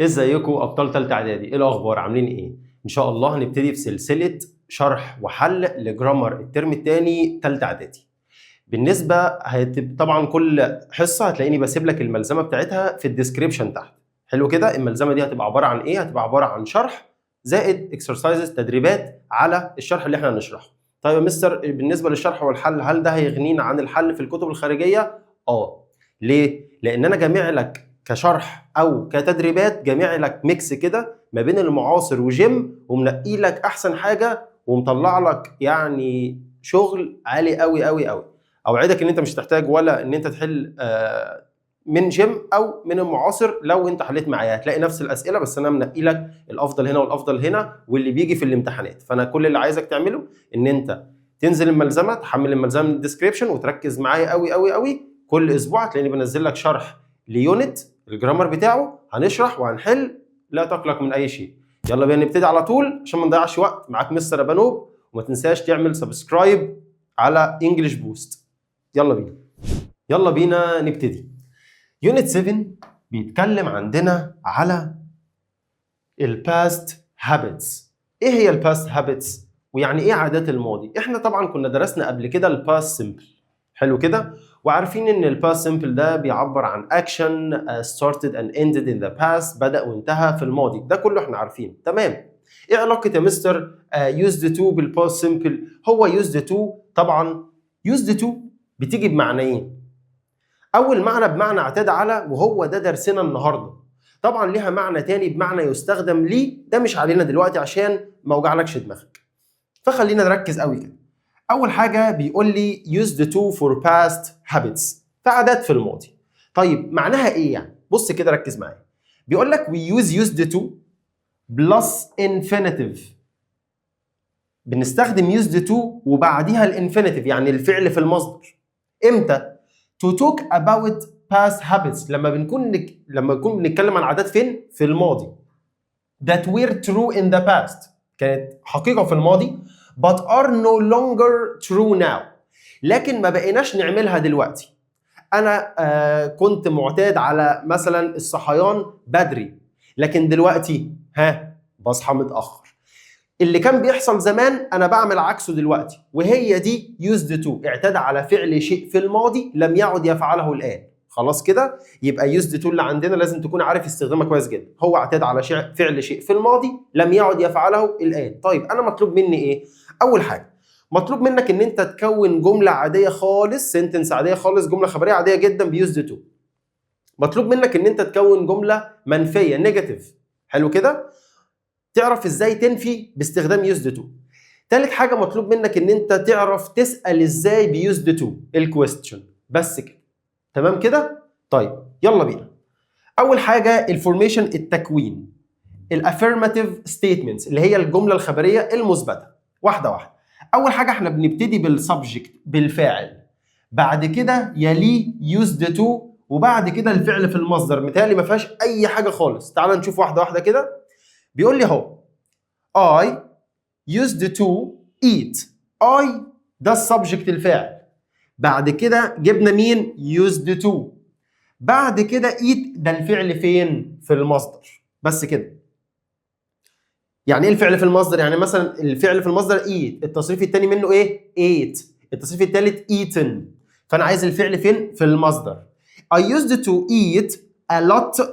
ازيكم ابطال ثالثة اعدادي؟ ايه الاخبار؟ عاملين ايه؟ ان شاء الله هنبتدي في سلسلة شرح وحل ل grammar الترم الثاني ثالثة اعدادي. بالنسبة طبعا كل حصة هتلاقيني بسيب لك الملزمه بتاعتها في ال description تحت. حلو كده؟ الملزمه دي هتبقى عبارة عن ايه؟ هتبقى عبارة عن شرح زائد exercises، تدريبات على الشرح اللي احنا هنشرحه. طيب يا مستر، بالنسبة للشرح والحل، هل ده هيغنينا عن الحل في الكتب الخارجيه؟ اه. ليه؟ لان انا جامع لك كشرح او كتدريبات، جامع لك mix كده ما بين المعاصر وجيم، ومنقي لك احسن حاجه، ومطلع لك يعني شغل عالي قوي قوي قوي. اوعدك ان انت مش هتحتاج ولا ان انت تحل من جيم او من المعاصر. لو انت حليت معايا هتلاقي نفس الاسئله، بس انا منقي لك الافضل هنا والافضل هنا واللي بيجي في الامتحانات. فانا كل اللي عايزك تعمله ان انت تنزل الملزمه، تحمل الملزمه من ال description، وتركز معايا قوي قوي قوي. كل اسبوع هتلاقيني بنزل لك شرح ل unit ال grammar بتاعه، هنشرح وهنحل، لا تقلق من اي شيء. يلا بينا نبتدي على طول عشان ما نضيعش وقت. معاك مستر ابانوب، وما تنساش تعمل subscribe على English Boost. يلا بينا، يلا بينا نبتدي. unit 7 بيتكلم عندنا على ال past habits. ايه هي ال past habits؟ ويعني ايه عادات الماضي؟ احنا طبعا كنا درسنا قبل كده ال past simple، حلو كده؟ وعارفين ان ال past simple ده بيعبر عن action started and ended in the past، بدأ وانتهى في الماضي. ده كله احنا عارفينه، تمام؟ ايه علاقة يا مستر used to بال past simple؟ هو used to، طبعا used to بتيجي بمعنيين. اول معنى بمعنى اعتاد على، وهو ده درسنا النهارده. طبعا ليها معنى تاني بمعنى يستخدم ليه، ده مش علينا دلوقتي عشان ما اوجعلكش دماغك. فخلينا نركز قوي كده. اول حاجة بيقول لي used to for past habits، فعادات في الماضي. طيب معناها ايه يعني؟ بص كده، ركز معايا. بيقول لك we use used to plus infinitive، بنستخدم used to وبعديها ال infinitive، يعني الفعل في المصدر. امتى؟ to talk about past habits، لما نكون بنتكلم عن عادات فين؟ في الماضي، that were true in the past، كانت حقيقة في الماضي، but are no longer true now، لكن ما بقيناش نعملها دلوقتي. انا كنت معتاد على مثلا الصحيان بدري، لكن دلوقتي ها بصحى متاخر. اللي كان بيحصل زمان انا بعمل عكسه دلوقتي، وهي دي used to، اعتاد على فعل شيء في الماضي لم يعد يفعله الان. خلاص كده؟ يبقى used to اللي عندنا لازم تكون عارف استخدامها كويس جدا، هو اعتاد على شيء، فعل شيء في الماضي لم يعد يفعله الان. طيب انا مطلوب مني ايه؟ اول حاجة مطلوب منك ان انت تكون جملة عادية خالص، sentence عادية خالص، جملة خبرية عادية جدا ب used to. مطلوب منك ان انت تكون جملة منفيه، negative. حلو كده؟ تعرف ازاي تنفي باستخدام used to. تالت حاجة مطلوب منك ان انت تعرف تسال ازاي ب used to ال question. بس كده، تمام كده؟ طيب يلا بينا. اول حاجة ال formation، التكوين، ال affirmative statements اللي هي الجملة الخبرية المثبته. واحدة واحده. اول حاجة احنا بنبتدي بال subject، بالفاعل، بعد كده يليه used to، وبعد كده الفعل في المصدر. متهيألي ما فيهاش اي حاجة خالص. تعال نشوف واحدة واحدة كده. بيقول لي اهو I used to eat. I ده ال subject، الفاعل. بعد كده جبنا مين؟ used to. بعد كده eat، ده الفعل فين؟ في المصدر. بس كده. يعني ايه الفعل في المصدر؟ يعني مثلا الفعل في المصدر eat، التصريف الثاني منه ايه؟ ate، التصريف الثالث eaten. فانا عايز الفعل فين؟ في المصدر. I used to eat a lot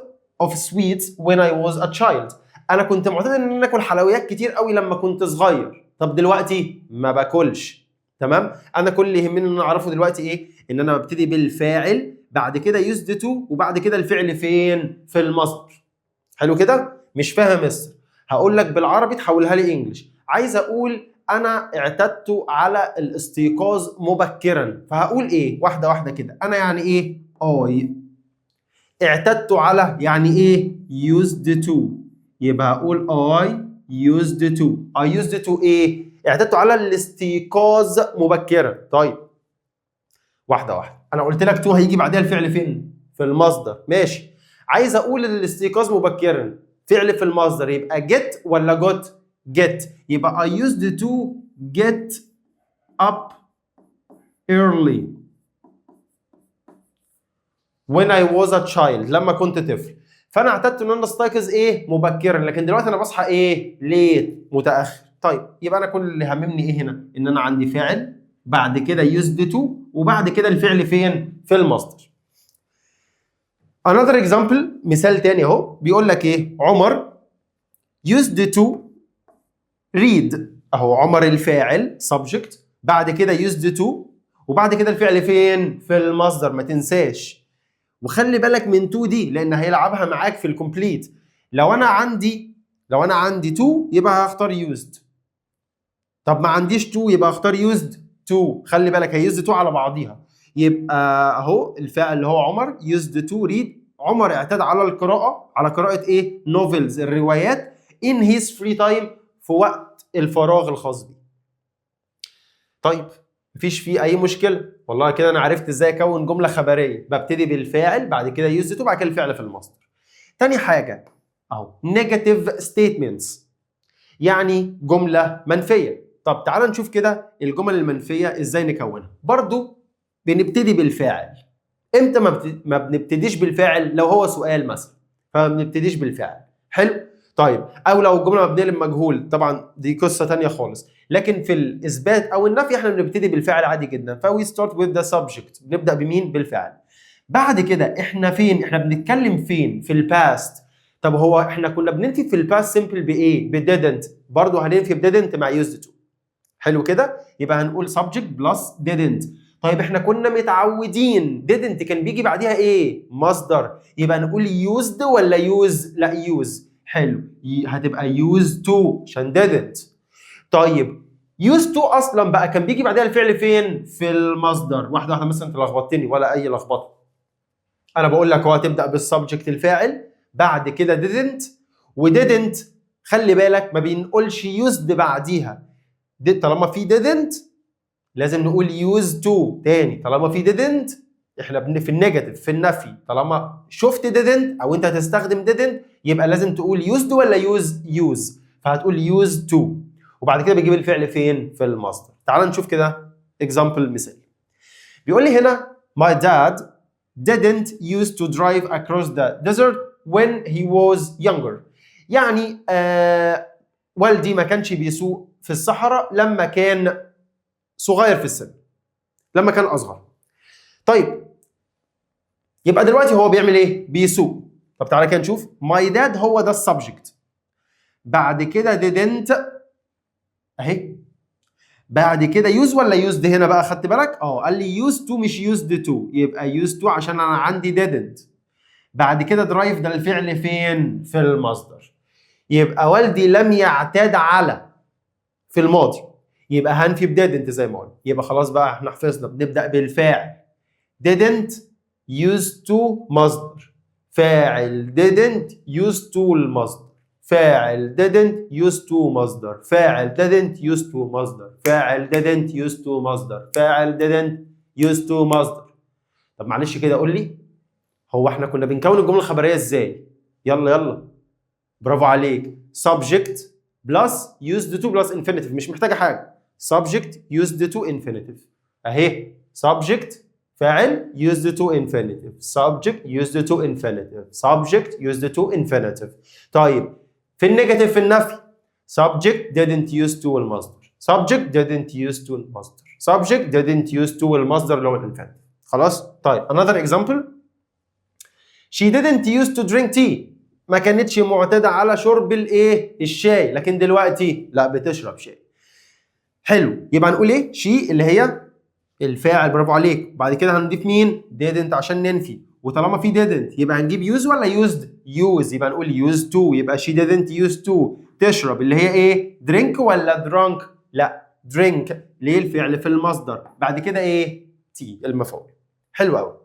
of sweets when I was a child. انا كنت معتاد ان انا اكل حلويات كتير قوي لما كنت صغير. طب دلوقتي ما باكلش. تمام؟ انا كل اللي يهمني ان انا اعرفه دلوقتي ايه؟ ان انا ببتدي بالفاعل، بعد كده used to، وبعد كده الفعل فين؟ في المصدر. حلو كده؟ مش فاهم يا مستر؟ هقول لك بالعربي تحولها لي English. عايز اقول انا اعتدت على الاستيقاظ مبكرا، فهقول ايه؟ واحدة واحدة كده. انا يعني ايه؟ I. اعتدت على يعني ايه؟ used to. يبقى هقول I used to. I used to ايه؟ اعتدت على الاستيقاظ مبكرا. طيب واحدة واحده. انا قلت لك to هيجي بعدها الفعل فين؟ في المصدر. ماشي. عايز اقول الاستيقاظ مبكرا، فعل في المصدر، يبقى get ولا got؟ get. يبقى I used to get up early when I was a child، لما كنت طفل. فانا اعتدت ان انا استيقظ ايه؟ مبكرا، لكن دلوقتي انا بصحى ايه؟ late، متاخر. طيب، يبقى انا كل اللي هممني ايه هنا؟ ان انا عندي فاعل، بعد كده used to، وبعد كده الفعل فين؟ في المصدر. another example، مثال تاني اهو، بيقول لك ايه؟ عمر used to read. اهو عمر الفاعل subject، بعد كده used to، وبعد كده الفعل فين؟ في المصدر. ما تنساش وخلي بالك من to دي، لان هيلعبها معاك في ال complete. لو انا عندي to يبقى هختار used. طب ما عنديش to يبقى اختار used to. خلي بالك، هي used to على بعضيها. يبقى اهو الفاعل اللي هو عمر used to read، عمر اعتاد على القراءة، على قراءة ايه؟ novels، الروايات، in his free time، في وقت الفراغ الخاص بيه. طيب، مفيش فيه اي مشكلة والله. كده انا عرفت ازاي اكون جملة خبريه، ببتدي بالفاعل، بعد كده used to، بعد كده الفعل في المصدر. تاني حاجة اهو negative statements، يعني جملة منفيه. طب تعال نشوف كده الجمل المنفية ازاي نكونها. برضو بنبتدي بالفاعل. امتى ما بنبتديش بالفاعل؟ لو هو سؤال مثلا فما بنبتديش بالفاعل. حلو. طيب، او لو الجملة مبنية للمجهول، طبعا دي قصة تانية خالص. لكن في الاثبات او النفي احنا بنبتدي بالفاعل عادي جدا. ف we start with the subject. بنبدا بمين؟ بالفاعل. بعد كده احنا فين؟ احنا بنتكلم فين؟ في ال past. طب هو احنا كنا بننفي في ال past simple بايه؟ ب didn't. برضه هننفي ب didn't مع used to. حلو كده، يبقى هنقول subject plus didn't. طيب، احنا كنا متعودين didn't كان بيجي بعديها ايه؟ مصدر. يبقى نقول used ولا use؟ لا، use. حلو، هتبقى used to عشان didn't. طيب، used to اصلا بقى كان بيجي بعدها الفعل فين؟ في المصدر. واحدة واحده، مثلا انت لخبطتني. ولا اي لخبطه، انا بقول لك هو هتبدا بال subject الفاعل، بعد كده didn't، و didn't خلي بالك ما بنقولش used بعديها. دي طالما في didn't لازم نقول used to. تاني، طالما في didn't، احنا في ال negative، في النفي، طالما شفت didn't او انت هتستخدم didn't يبقى لازم تقول used ولا use؟ use. فهتقول used to، وبعد كده بيجيب الفعل فين؟ في المصدر. تعال نشوف كده example، مثال. بيقول لي هنا my dad didn't used to drive across the desert when he was younger. يعني والدي ما كانش بيسوق في الصحراء لما كان صغير في السن، لما كان اصغر. طيب، يبقى دلوقتي هو بيعمل ايه؟ بيسوق. طب تعالى كده نشوف. my dad هو ده ال subject، بعد كده didn't اهي، بعد كده use ولا used؟ هنا بقى خدت بالك؟ قال لي used to مش used to، يبقى used to عشان انا عندي didn't. بعد كده drive ده الفعل فين؟ في المصدر. يبقى والدي لم يعتاد على في الماضي، يبقى هنفي ب didn't زي ما قلنا. يبقى خلاص بقى احنا حفظنا، بنبدأ بالفاعل، didn't used to مصدر، فاعل didn't used to المصدر، فاعل didn't used to مصدر، فاعل didn't used to مصدر، فاعل didn't used to مصدر، فاعل didn't used to مصدر. طب معلش كده قول لي، هو احنا كنا بنكون الجملة الخبرية ازاي؟ يلا يلا، برافو عليك، subject plus used to plus infinitive. مش محتاجه حاجه، subject used to infinitive. اهي subject فاعل used to infinitive، subject used to infinitive، subject used to infinitive. طيب، في ال negative، في النفي، subject didn't use to المصدر، subject didn't use to المصدر، subject didn't use to المصدر اللي هو ال infinitive. خلاص. طيب، another example، she didn't use to drink tea. ما كانتش معتادة على شرب الايه؟ الشاي. لكن دلوقتي لا، بتشرب شاي. حلو، يبقى نقول ايه؟ she اللي هي الفاعل، برافو عليك. بعد كده هنضيف مين؟ didn't عشان ننفي. وطالما في didn't يبقى هنجيب use ولا used؟ use. يبقى نقول used to. يبقى she didn't use to تشرب، اللي هي ايه؟ drink ولا drunk؟ لا، drink. ليه؟ الفعل في المصدر. بعد كده ايه؟ tea المفعول. حلو قوي.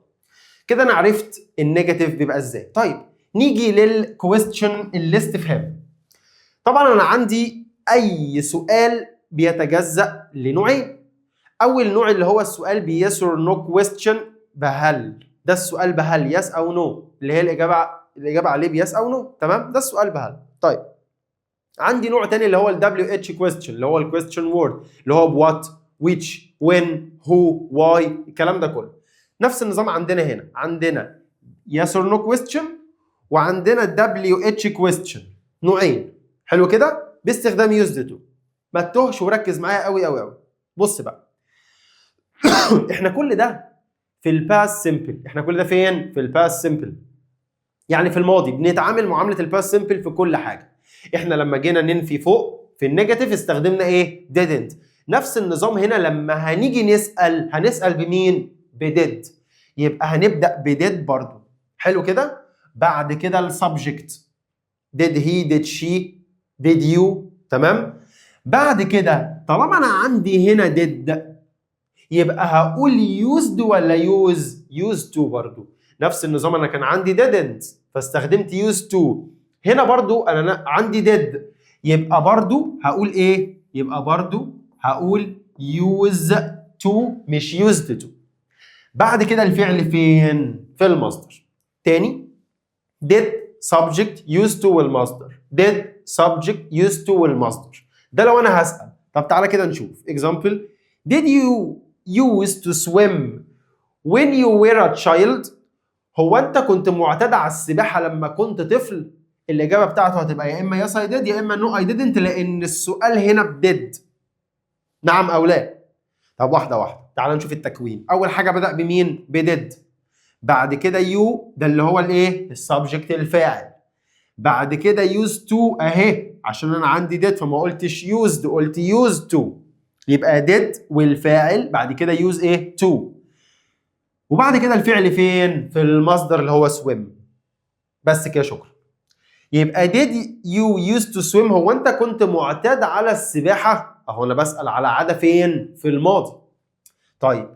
كده انا عرفت ال negative بيبقى ازاي. طيب، نيجي لل question، الاستفهام. طبعا انا عندي اي سؤال بيتجزأ لنوعين. اول نوع اللي هو السؤال ب yes or no question، بهل. ده السؤال بهل، yes او no، اللي هي الاجابه عليه ب yes او no. تمام، ده السؤال بهل. طيب، عندي نوع تاني اللي هو ال WH question، اللي هو ال question word، اللي هو ب what، which، when، who، why، الكلام ده كله. نفس النظام عندنا هنا، عندنا yes or no question وعندنا WH question، نوعين. حلو كده؟ باستخدام used to. ما تتوهش وركز معايا قوي قوي قوي. بص بقى، احنا كل ده في ال past simple. احنا كل ده فين؟ في ال past simple، يعني في الماضي. بنتعامل معاملة ال past simple في كل حاجه. احنا لما جينا ننفي فوق في ال negative استخدمنا ايه؟ didn't. نفس النظام هنا، لما هنيجي نسال هنسال بمين؟ ب did. يبقى هنبدا ب did برضو. حلو كده؟ بعد كده ال subject، did he، did she، did you. تمام. بعد كده طالما انا عندي هنا did يبقى هقول used ولا use؟ used to. برضو نفس النظام، انا كان عندي didn't فاستخدمت used to. هنا برضو انا عندي did يبقى برضو هقول ايه؟ يبقى برضو هقول use to مش used to. بعد كده الفعل فين؟ في المصدر. تاني، did subject used to والمصدر، did subject used to والمصدر. ده لو انا هسأل. طب تعالى كده نشوف example: did you used to swim when you were a child؟ هو انت كنت معتاد على السباحة لما كنت طفل؟ الإجابة بتاعته هتبقى يا إما yes I did يا إما no I didn't، لأن السؤال هنا ب did، نعم أو لا. طب واحدة واحدة، تعال نشوف التكوين. أول حاجة بدأ بمين؟ ب did. بعد كده you، ده اللي هو الايه؟ ال subject، الفاعل. بعد كده used to اهي، عشان انا عندي did فما قلتش used، قلت used to. يبقى did والفاعل، بعد كده use ايه؟ to، وبعد كده الفعل فين؟ في المصدر اللي هو swim. بس كده، شكرا. يبقى did you used to swim؟ هو انت كنت معتاد على السباحة؟ اهو انا بسأل على عادة فين؟ في الماضي. طيب،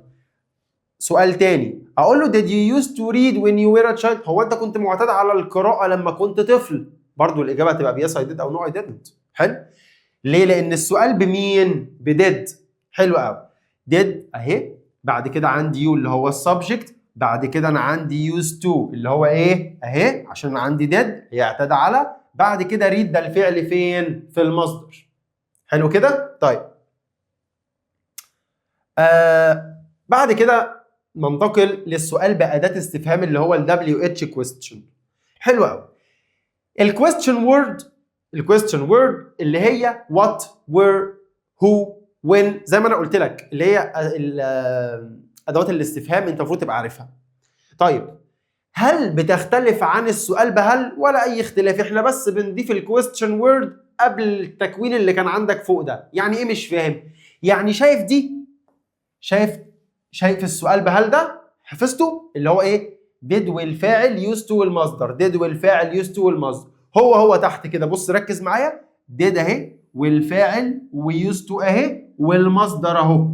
سؤال تاني اقول له did you used to read when you were a child؟ هو انت كنت معتاد على القراءة لما كنت طفل؟ برضو الإجابة هتبقى ب yes I did أو no I didn't. حلو، ليه؟ لأن السؤال بمين؟ ب did. حلو قوي. did اهي، بعد كده عندي you اللي هو ال subject، بعد كده انا عندي used to اللي هو ايه؟ اهي، عشان انا عندي did هي اعتاد على. بعد كده read، ده الفعل فين؟ في المصدر. حلو كده؟ طيب، بعد كده ننتقل للسؤال بأداة استفهام اللي هو ال WH question. حلو قوي. ال question word، ال question word اللي هي what، where، who، when، زي ما انا قلت لك، اللي هي ادوات الاستفهام، انت المفروض تبقى عارفها. طيب، هل بتختلف عن السؤال بهل؟ ولا اي اختلاف، احنا بس بنضيف ال question word قبل التكوين اللي كان عندك فوق ده. يعني ايه؟ مش فاهم؟ يعني شايف دي؟ شايف السؤال بهل ده؟ حفظته؟ اللي هو ايه؟ did والفاعل used to والمصدر، did والفاعل used to والمصدر. هو هو تحت كده، بص ركز معايا، did اهي والفاعل و used to اهي والمصدر اهو.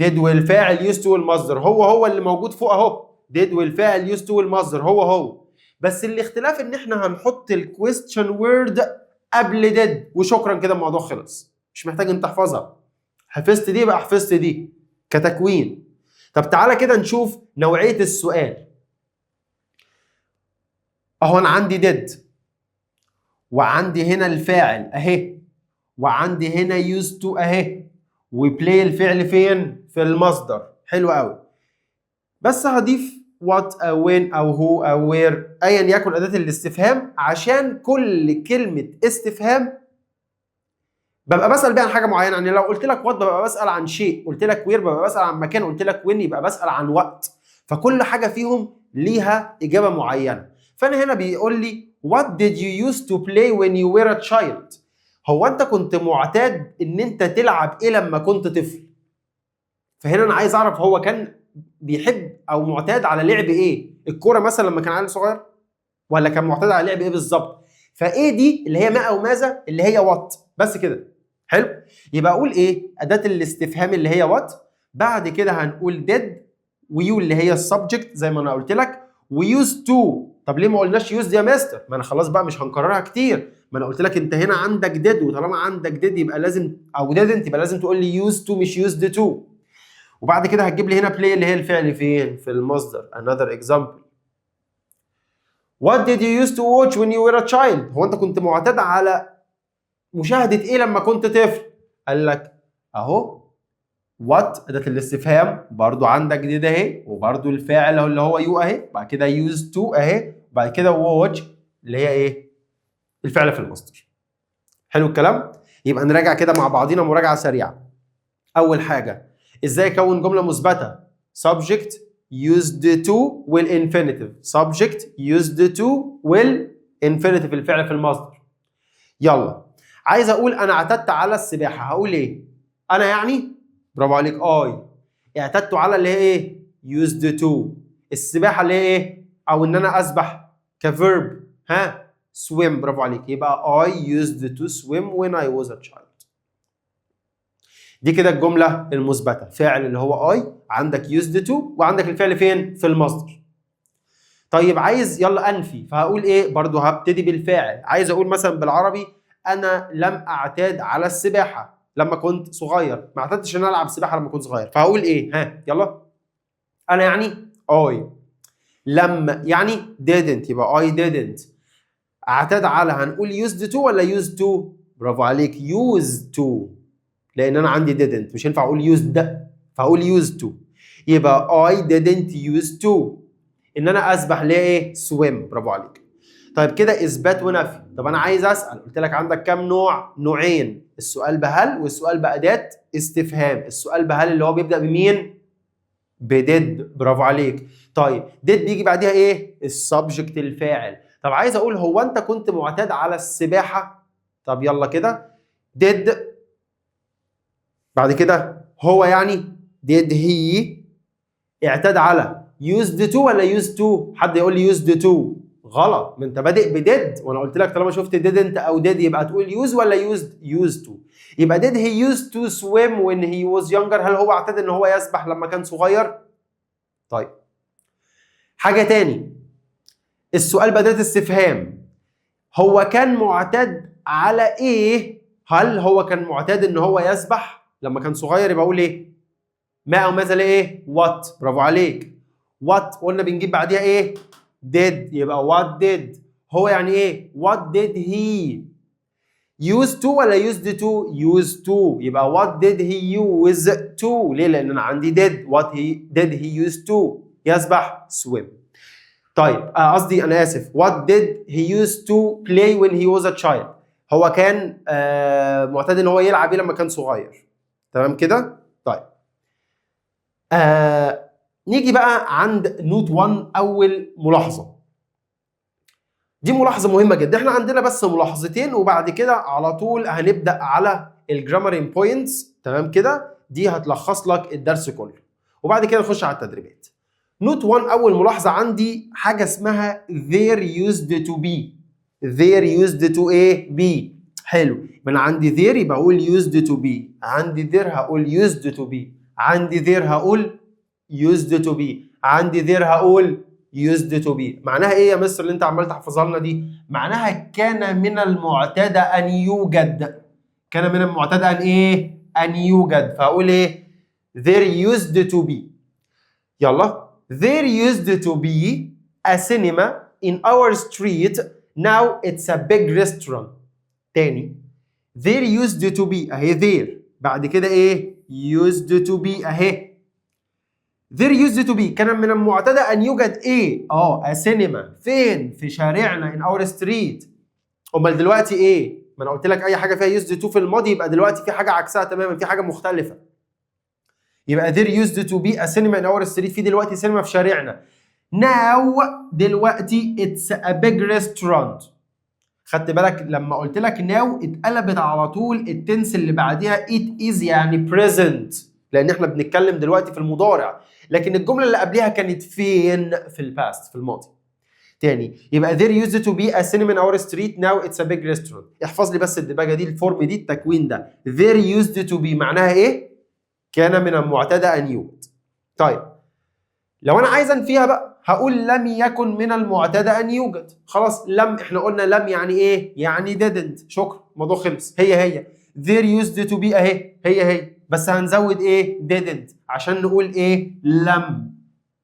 did والفاعل used to والمصدر هو هو اللي موجود فوق اهو. did والفاعل used to والمصدر هو هو، بس الاختلاف ان احنا هنحط ال question word قبل did وشكرا كده، الموضوع خلص. مش محتاج انت تحفظها، حفظت دي بقى حفظت دي كتكوين. طب تعالى كده نشوف نوعية السؤال. اهو انا عندي did وعندي هنا الفاعل اهي، وعندي هنا used to اهي، و play الفعل فين؟ في المصدر. حلو قوي. بس هضيف what او when او who او where، ايا يكن اداه الاستفهام، عشان كل كلمة استفهام ببقى بسال بيها عن حاجة معينه. يعني لو قلت لك what ببقى بسال عن شيء، قلت لك where ببقى بسال عن مكان، قلت لك when يبقى بسال عن وقت. فكل حاجة فيهم ليها اجابه معينه. فانا هنا بيقول لي what did you used to play when you were a child؟ هو انت كنت معتاد ان انت تلعب ايه لما كنت طفل؟ فهنا انا عايز اعرف هو كان بيحب او معتاد على لعب ايه؟ الكورة مثلا لما كان عيل صغير، ولا كان معتاد على لعب ايه بالظبط؟ فايه دي اللي هي ما او ماذا، اللي هي what. بس كده. حلو، يبقى اقول ايه؟ اداه الاستفهام اللي هي what، بعد كده هنقول did و you اللي هي ال subject زي ما انا قلت لك، و used to. طب ليه ما قلناش used يا مستر؟ ما انا خلاص بقى مش هنكررها كتير، ما انا قلت لك انت هنا عندك did، وطالما عندك did يبقى لازم او didn't يبقى لازم تقول لي used to مش used to. وبعد كده هتجيب لي هنا play اللي هي الفعل فين؟ في المصدر. another example: what did you used to watch when you were a child؟ هو انت كنت معتاد على مشاهدة ايه لما كنت طفل؟ قال لك اهو what اداة الاستفهام، برضو عندك did اهي، وبرضو الفاعل اللي هو you اهي، بعد كده used to اهي، بعد كده play الفعل فين؟ في المصدر. بعد كده watch اللي هي ايه؟ الفعل في المصدر. حلو الكلام؟ يبقى نراجع كده مع بعضينا مراجعه سريعه. اول حاجه، ازاي اكون جملة مثبته؟ subject، used to، وال infinitive. subject، used to، وال infinitive، الفعل في المصدر. يلا، عايز اقول انا اعتدت على السباحه، هقول ايه؟ انا يعني، برافو عليك، I. اعتدت على اللي هي ايه؟ used to. السباحة اللي هي ايه؟ او ان انا اسبح ك verb، ها، swim. برافو عليك. يبقى I used to swim when I was a child. دي كده الجملة المثبتة: فاعل اللي هو I، عندك used to، وعندك الفعل فين؟ في المصدر. طيب، عايز يلا انفي، فهقول ايه؟ برضو هبتدي بالفاعل. عايز اقول مثلا بالعربي انا لم اعتاد على السباحة لما كنت صغير، ما اعتدتش ان انا العب سباحة لما كنت صغير، فهقول ايه؟ ها، يلا. انا يعني I، لم يعني didn't، يبقى I didn't. اعتاد على، هنقول used to ولا use to؟ برافو عليك، use to، لان انا عندي didn't، مش هينفع اقول used، فهقول used to. يبقى I didn't use to ان انا اسبح، ليه ايه؟ swim. برافو عليك. طيب، كده اثبات ونفي. طب انا عايز اسال، قلت لك عندك كام نوع؟ نوعين: السؤال بهل والسؤال باداة استفهام. السؤال بهل اللي هو بيبدا بمين؟ ب did. برافو عليك. طيب، did بيجي بعديها ايه؟ ال subject، الفاعل. طب عايز اقول هو انت كنت معتاد على السباحه؟ طب يلا كده، did، بعد كده هو يعني did he، اعتاد على used to ولا use to؟ حد يقول لي used to. غلط، ما انت بادئ ب did، وانا قلت لك طالما شفت didn't او did يبقى تقول use ولا used؟ used to. يبقى did he use to swim when he was younger؟ هل هو اعتاد ان هو يسبح لما كان صغير؟ طيب، حاجة تاني، السؤال بأداة استفهام: هو كان معتاد على ايه؟ هل هو كان معتاد ان هو يسبح لما كان صغير؟ يبقى اقول ايه؟ ما او ماذا؟ ايه؟ what. برافو عليك. what قلنا بنجيب بعديها ايه؟ did. يبقى what did، هو يعني ايه؟ what did he use to ولا used to؟ use to. يبقى what did he use to؟ ليه؟ لان انا عندي did. what he did he use to يسبح؟ swim. طيب، قصدي، انا اسف، what did he use to play when he was a child؟ هو كان معتاد ان هو يلعب ايه لما كان صغير؟ تمام كده؟ طيب، نيجي بقى عند note 1، اول ملاحظه. دي ملاحظة مهمة جدا. احنا عندنا بس ملاحظتين وبعد كده على طول هنبدا على ال grammar points، تمام كده؟ دي هتلخص لك الدرس كله، وبعد كده نخش على التدريبات. note 1، اول ملاحظة عندي حاجة اسمها there used to be. there used to ايه؟ be. حلو، يبقى انا عندي there يبقى اقول used to be، عندي there هقول used to be، عندي there هقول used to be، عندي there هقول used to be. معناها ايه يا مستر اللي انت عمال تحفظها لنا دي؟ معناها كان من المعتاد ان يوجد. كان من المعتاد ان ايه؟ ان يوجد. فاقول ايه؟ there used to be. يلا، there used to be a cinema in our street، now it's a big restaurant. تاني، there used to be اهي there، بعد كده ايه؟ used to be اهي. there used to be، كان من المعتاد ان يوجد ايه؟ A cinema. فين؟ في شارعنا، in our street. امال دلوقتي ايه؟ ما انا قلت لك اي حاجة فيها used to في الماضي يبقى دلوقتي في حاجة عكسها تماما، في حاجة مختلفه. يبقى there used to be a cinema in our street، في دلوقتي سينما في شارعنا. now دلوقتي it's a big restaurant. خدت بالك لما قلت لك now اتقلبت على طول ال tense اللي بعديها it is، يعني present، لان احنا بنتكلم دلوقتي في المضارع، لكن الجملة اللي قبلها كانت فين؟ في ال past، في الماضي. تاني، يبقى there used to be a cinema in our street، now it's a big restaurant. احفظ لي بس الدباجه دي، ال form دي، التكوين ده، there used to be معناها ايه؟ كان من المعتاد ان يوجد. طيب، لو انا عايز انفيها بقى هقول لم يكن من المعتاد ان يوجد. خلاص، لم، احنا قلنا لم يعني ايه؟ يعني didn't. شكرا، الموضوع خلص. هي هي there used to be اهي، هي هي، بس هنزود ايه؟ didn't عشان نقول ايه؟ لم.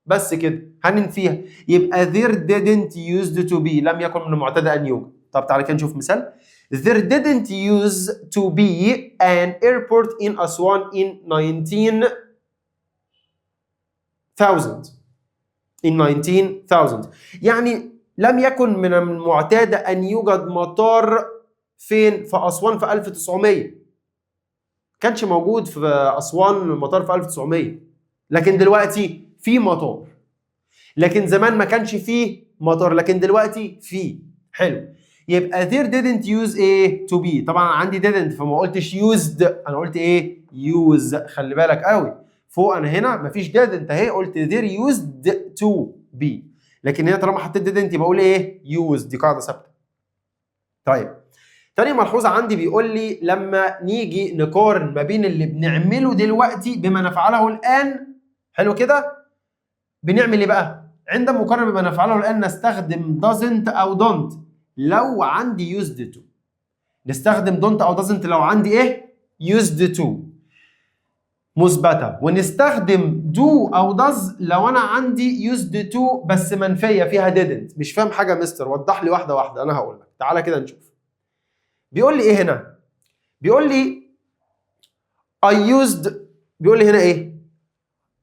بس كده هننفيها، يبقى there didn't used to be، لم يكن من المعتاد ان يوجد. طب تعالى كده نشوف مثال. there didn't use to be an airport in Aswan in 19,000، in 19,000، يعني لم يكن من المعتاد ان يوجد مطار فين؟ في اسوان في 1900. كانش موجود في اسوان المطار في 1900، لكن دلوقتي في مطار. لكن زمان ما كانش فيه مطار، لكن دلوقتي فيه. حلو، يبقى there didn't use ايه؟ to be. طبعا عندي didn't فما قلتش used، انا قلت ايه؟ use. خلي بالك قوي، فوق انا هنا مفيش didn't اهي، قلت there used to be، لكن هنا طالما حطيت didn't يبقى اقول ايه؟ use. دي قاعدة ثابته. طيب، تاني ملحوظة عندي بيقول لي لما نيجي نقارن ما بين اللي بنعمله دلوقتي بما نفعله الان، حلو كده، بنعمل ايه بقى؟ عند مقارنة بما نفعله الان نستخدم doesn't او don't لو عندي used to. نستخدم don't او doesn't لو عندي ايه؟ used to مثبته، ونستخدم do او does لو انا عندي used to بس منفية فيها didn't. مش فاهم حاجة يا مستر، وضح لي واحدة واحده. انا هقول لك، تعالى كده نشوف بيقول لي ايه هنا. بيقول لي I used، بيقول لي هنا ايه؟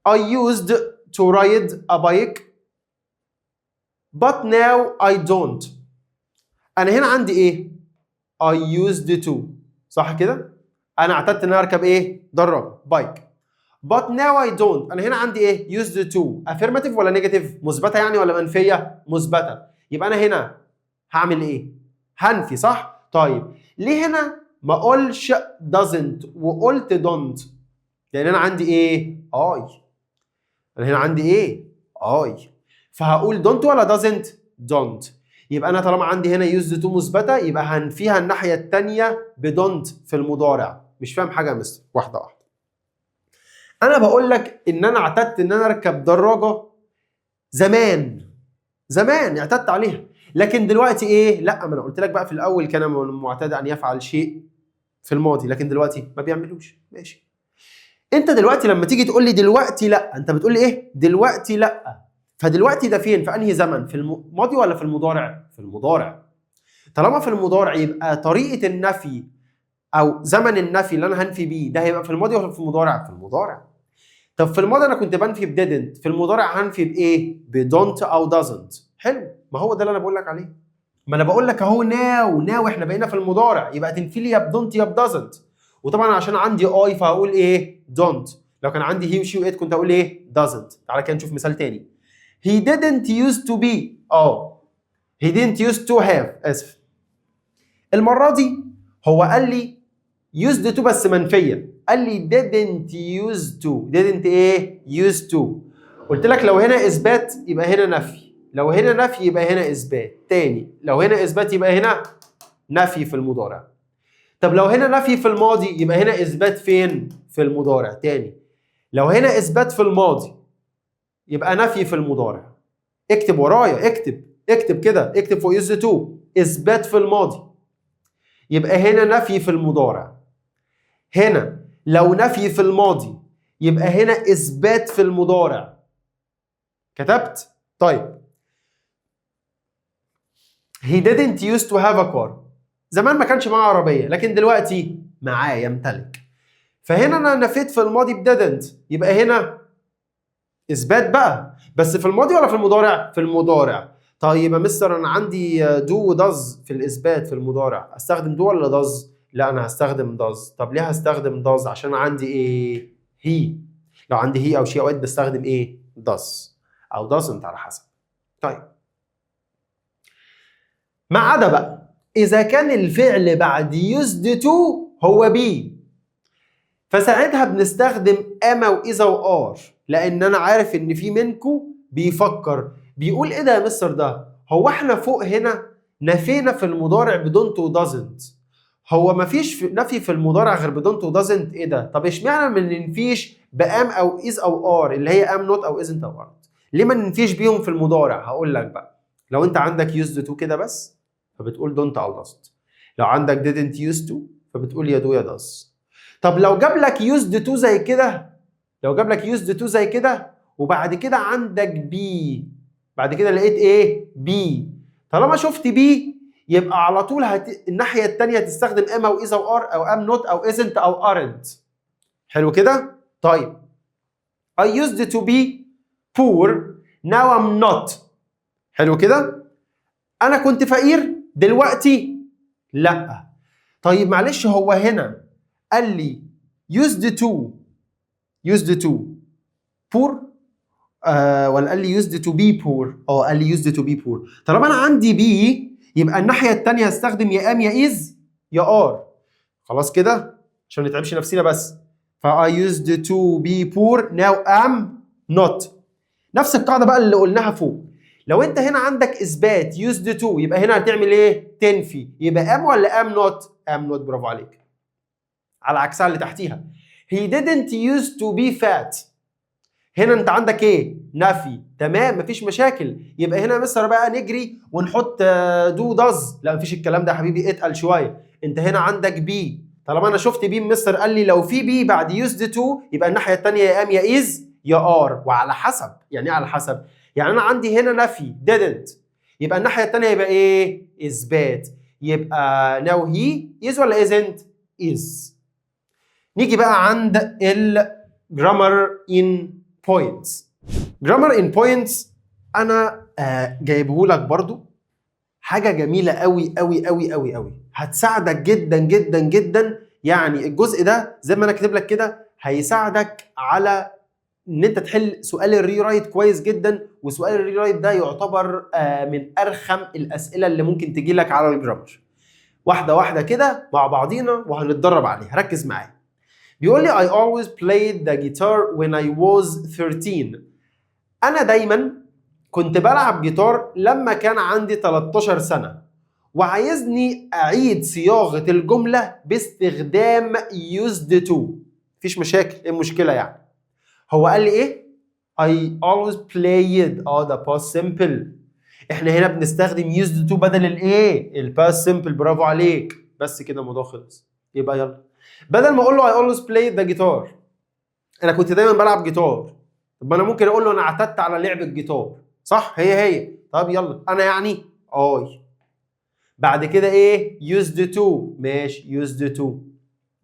I used to ride a bike but now I don't. انا هنا عندي ايه؟ I used to، صح كده؟ انا اعتدت ان انا اركب ايه؟ دراجه، bike، but now I don't. انا هنا عندي ايه؟ used to affirmative ولا negative؟ مثبتة يعني ولا منفيه؟ مثبته. يبقى انا هنا هعمل ايه؟ هنفي، صح؟ طيب، ليه هنا ما اقولش doesn't وقلت don't؟ لان انا عندي ايه؟ I. انا هنا عندي ايه؟ I. فهقول don't ولا doesn't؟ don't. يبقى انا طالما عندي هنا used to مثبته يبقى هنفيها الناحية الثانية ب don't في المضارع. مش فاهم حاجة يا مستر، واحدة واحده. انا بقول لك ان انا اعتدت ان انا اركب دراجة زمان، زمان اعتدت عليها، لكن دلوقتي ايه؟ لا. ما انا قلت لك بقى في الاول كان من المعتاد ان يفعل شيء في الماضي، لكن دلوقتي ما بيعملوش. ماشي، انت دلوقتي لما تيجي تقول لي دلوقتي لا، انت بتقول لي ايه؟ دلوقتي لا. فدلوقتي ده فين؟ في انهي زمن؟ في الماضي ولا في المضارع؟ في المضارع. طالما في المضارع يبقى طريقه النفي او زمن النفي اللي انا هنفي بيه ده هيبقى في الماضي ولا في المضارع؟ في المضارع. طب في الماضي انا كنت بنفي ب didn't، في المضارع هنفي بايه؟ ب don't او doesn't. حلو، ما هو ده اللي انا بقول لك عليه. ما انا بقول لك اهو now، now احنا بقينا في المضارع، يبقى تنفي لي يا ب don't يا ب doesn't. وطبعا عشان عندي I فهقول ايه؟ don't. لو كان عندي he و she و it كنت هقول ايه؟ doesn't. تعالى كده نشوف مثال تاني. he didn't used to be، he didn't used to have، اسف. المرة دي هو قال لي used to بس منفيه، قال لي didn't use to. didn't ايه؟ used to. قلت لك لو هنا اثبات يبقى هنا نفي، لو هنا نفي يبقى هنا اثبات. تاني، لو هنا اثبات يبقى هنا نفي في المضارع. طب لو هنا نفي في الماضي يبقى هنا اثبات فين؟ في المضارع. تاني، لو هنا اثبات في الماضي يبقى نفي في المضارع. اكتب ورايا، اكتب، اكتب كده، اكتب فوق used to اثبات في الماضي يبقى هنا نفي في المضارع. هنا لو نفي في الماضي يبقى هنا اثبات في المضارع. كتبت؟ طيب، he didn't used to have a car. زمان ما كانش معاه عربية، لكن دلوقتي معاه، يمتلك. فهنا انا نفيت في الماضي ب didn't، يبقى هنا اثبات بقى، بس في الماضي ولا في المضارع؟ في المضارع. طيب يا مستر، انا عندي do و does في الاثبات في المضارع، استخدم do ولا does؟ لا، انا هستخدم does. طب ليه هستخدم does؟ عشان عندي ايه؟ he. لو عندي he او she او it بستخدم ايه؟ does او doesn't على حسب. طيب، ما عدا بقى اذا كان الفعل بعد used to هو be، فساعتها بنستخدم am و is و are. لان انا عارف ان في منكم بيفكر بيقول ايه ده يا مستر؟ ده هو احنا فوق هنا نفينا في المضارع ب don't و doesn't، هو مفيش في نفي في المضارع غير ب don't و doesn't؟ ايه ده؟ طب اشمعنى ما ننفيش ب am او is او are، اللي هي am not او isn't او aren't؟ ليه ما ننفيش بيهم في المضارع؟ هقول لك بقى، لو انت عندك used to كده بس فبتقول don't او doesn't، لو عندك didn't used to فبتقول يا do يا does. طب لو جاب لك used to زي كده، لو جاب لك used to زي كده وبعد كده عندك be، بعد كده لقيت ايه؟ be. طالما شفت be يبقى على طول الناحية الثانية تستخدم am او is او are او am not او isn't او aren't. حلو كده؟ طيب، I used to be poor، now I'm not. حلو كده؟ انا كنت فقير، دلوقتي لا. طيب معلش، هو هنا قال لي used to، used to poor ولا قال لي used to be poor؟ قال لي used to be poor. طالما انا عندي be يبقى الناحية الثانية هستخدم يا am يا is يا are. خلاص كده عشان ما نتعبش نفسنا بس. ف I used to be poor، now am not. نفس القاعدة بقى اللي قلناها فوق، لو انت هنا عندك اثبات used to يبقى هنا هتعمل ايه؟ تنفي. يبقى am ولا am not؟ am not، برافو عليك. على عكسها اللي تحتيها، he didn't used to be fat. هنا انت عندك ايه؟ نفي. تمام، مفيش مشاكل. يبقى هنا يا مستر بقى نجري ونحط do does؟ لا، مفيش الكلام ده يا حبيبي، اتقل شويه. انت هنا عندك be. طالما انا شفت be، مستر قال لي لو في be بعد used to يبقى الناحية الثانية يا am يا is يا are. وعلى حسب، يعني ايه على حسب؟ يعني انا عندي هنا نفي didn't، يبقى الناحية الثانية يبقى ايه؟ اثبات. يبقى now he is ولا isn't؟ is. نيجي بقى عند ال grammar in points. grammar in points انا جايبه لك برضو حاجة جميلة قوي قوي قوي قوي قوي، هتساعدك جدا جدا جدا. يعني الجزء ده زي ما انا كاتب لك كده هيساعدك على ان انت تحل سؤال ال rewrite كويس جدا. وسؤال ال rewrite ده يعتبر من ارخم الاسئلة اللي ممكن تجي لك على ال grammar. واحدة واحدة كده مع بعضينا وهنتدرب عليها، ركز معايا. بيقول لي I always played the guitar when I was 13. انا دايما كنت بلعب جيتار لما كان عندي 13 سنة، وعايزني اعيد صياغة الجملة باستخدام used to. مفيش مشاكل، ايه المشكلة يعني؟ هو قال لي ايه؟ I always played، ده past simple. احنا هنا بنستخدم used to بدل الايه؟ ال past simple، برافو عليك. بس كده الموضوع خلص. يبقى يلا، بدل ما اقول له I always played the guitar، انا كنت دايما بلعب جيتار، طب ما انا ممكن اقول له انا اعتدت على لعب الجيتار، صح؟ هي هي. طب يلا، انا يعني I، بعد كده ايه؟ used to. ماشي، used to